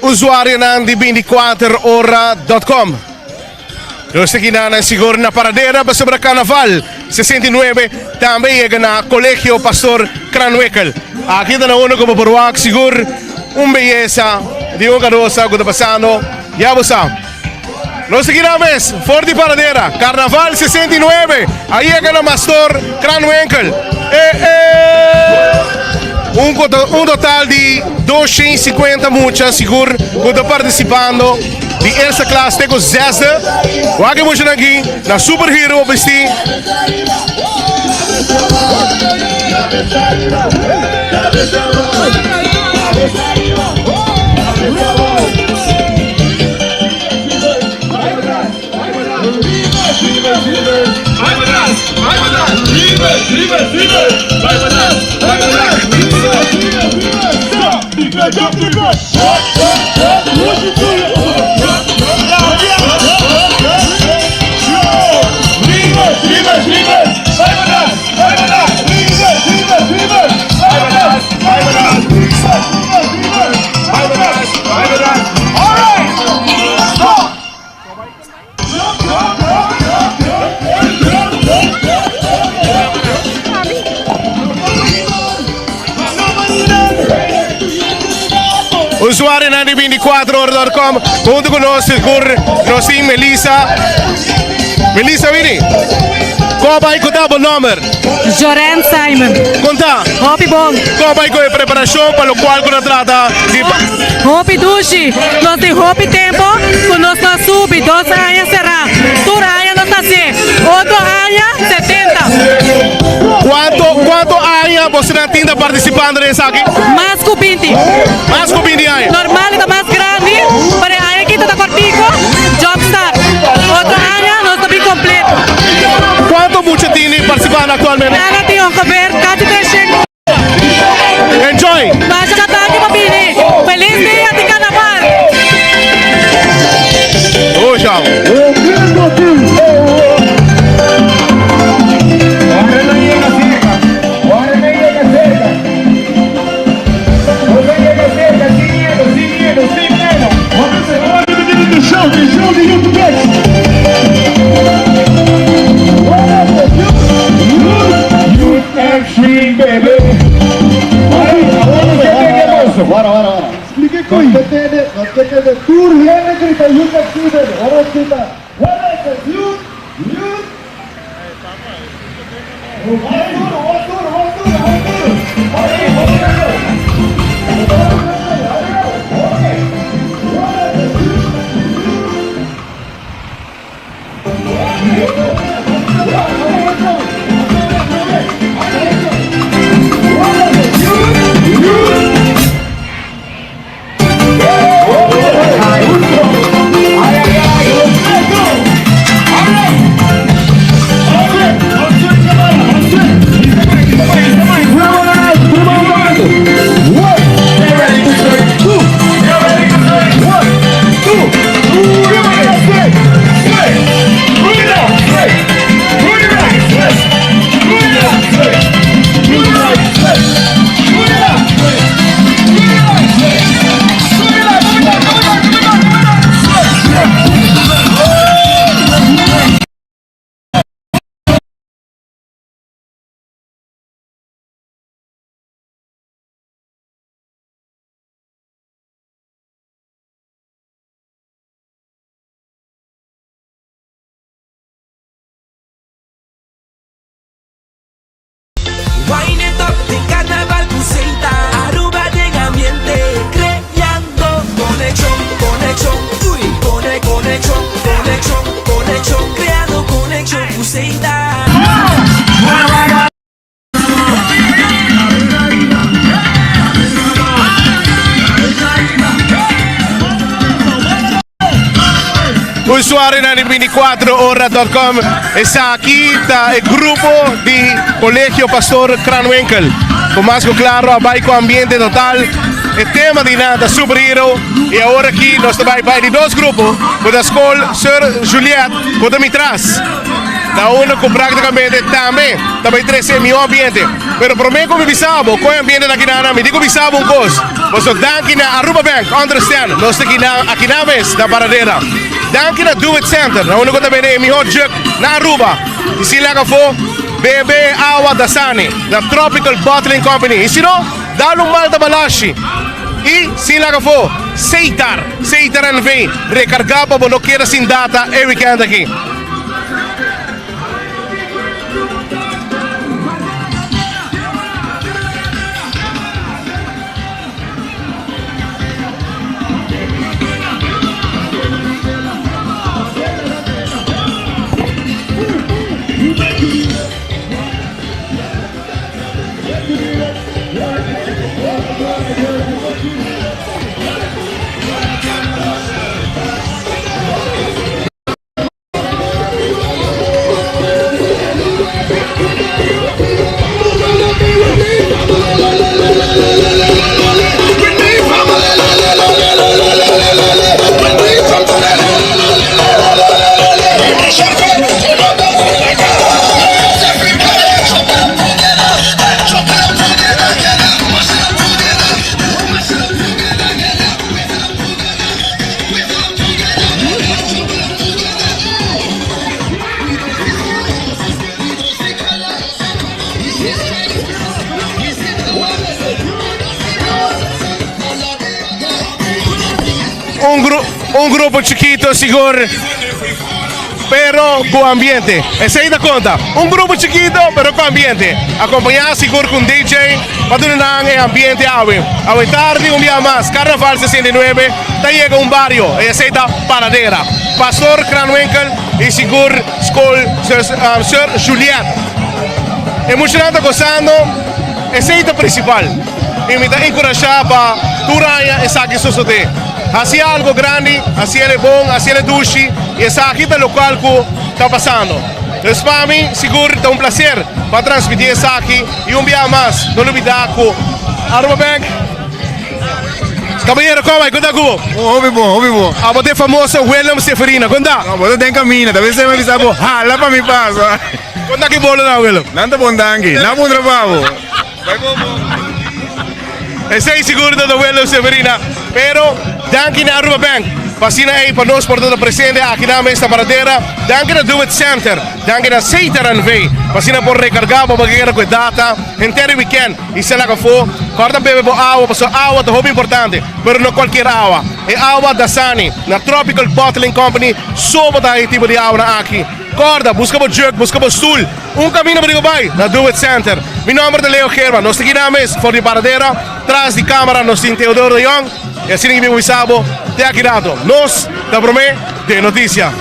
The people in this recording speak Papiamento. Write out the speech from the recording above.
Usuarionan di 24 ora.com. Nos ta kina sigur na Paradera pasobra Carnaval 69 tambe yega na Colegio Pastor Kranwinkel. Aki ta na uno como por wak sigur un beyesa di un carosa cu ta pasando. Ya bo sa. Nos ta kina mes for di Paradera. Carnaval 69 a yega na Pastor Kranwinkel. Eh, eh. Un total di 250 mucha sigur cu ta participando di eerste klas te cu zesde. Wak e muchanan aki na superhero bisti. Usuarionan di 24ora.com hunto cu nos sigur nos tin Melissa. Melissa bini. Con a bay cu ta bo nomber? Joren Simon. Con ta? Hopi bon. Con a bay cu e preparacion pa locual cu na trata di. Hopi dushi. Nos tin hopi tempo cu nos no a subi. Dos aña sera. Tur aña nos ta hacié. Otro aña 70. Cuanto, cuanto aña bosonan tin ta participando den esaki? Mas cu 20. Mas cu 20 aña. Normal e ta mas grandi, pero e aña aki ta ta cortico. Jump start. Otro aña nos ta bin completo. Cuanto mucha tin participando actualmente? Nan a tin ongeveer casi 300. Enjoy! Masha danki pa bini. Feliz dia di Carnaval! Oh, chao. Wine it up den carnaval cu Seita Aruba den ambiente Creando conexion, conexion Uy, cone, conexion, conexion, conexion Creando conexion cu Seita. Usuarionan di 24ora.com, esaki ta e grupo di Colegio Pastor Kranwinkel. Cu mas cu claro a bay cu ambiente total. E tema di nan ta superhero y awor aki nos ta bay bay di dos grupo cu ta School Sir Juliet cu ta mi tras. Ta uno cu practicamente tambe ta bay trece e miho ambiente. Pero prome ku mi bisa bo kon e ambiente ta kinan, mi tin ku bisa bo un kos. Boso danki na Aruba Bank, understand, nos ta kinan akinan mes na Paradera. Danki na Do It Center, na unda ku ta bende e mihó jug na Aruba. I si laga afó, bebe e awa Dasani na Tropical Bottling Company. I si no, dal un malta balashi. I sin laga afó, Seitar, Seitar NV, rekargá pa bo no keda sin data e wikènt aki. Un, gru un grupo chikito sigur, pero ku ambiente. Esei ta konta. Un grupo chikito, pero ku ambiente. Akompañá sigur ku un DJ pa duna nan e ambiente awe. Awe tardi un bia mas, Carnaval 69 ta yega un bario, e esei ta Paradera. Pastor Kranwinkel y sigur Skol Sir Juliet. E muchanan ta gozando, esei ta principal. Y mi ta encurasha pa tur aña esaki sosode. Haci algo grandi, haci el e bon, haci el e dushi y esaki ta locual cu ta pasando. Dus pa mi sigur ta un placer pa transmiti esaki y un biaha mas no lubida cu Aruba Bank. Caballero, como ay? Conta cubo. Oh, hopi bon, hopi bon. Abo ta e famoso Willem Seferina, conta. No, bo ta den camina, ta bes mi bisa bo hala pa mi pasa. Conta ki bolo nan, Willem. Nan ta bon danki, nan bon trabaho. Bai bon bon. Esey sigur ta Willem Seferina, pero danki na Aruba Bank pa asina ey pa nos por ta presente aki na mesa Paradera. Danki na Do It Center, danki na Setar NV pa asina por recarga bo bagera cu e data henter e weekend. I se laga afó, kòrda bebe bo awa, pasobra awa ta hopi importante, pero no kualkier awa. E awa Dasani, na Tropical Bottling Company so bo ta haña e tipo di awanan aki. Kòrda, buska bo jug, buska bo stul. Un kaminda bo tin ku bai, na Do It Center. Mi nòmber ta Leo Gerba, nos ta kina mes for di Paradera, tras di kámara nos tin Teodoro de Jong, i asina ki mi por bisa bo te aki rato. Nos ta promé den notisia.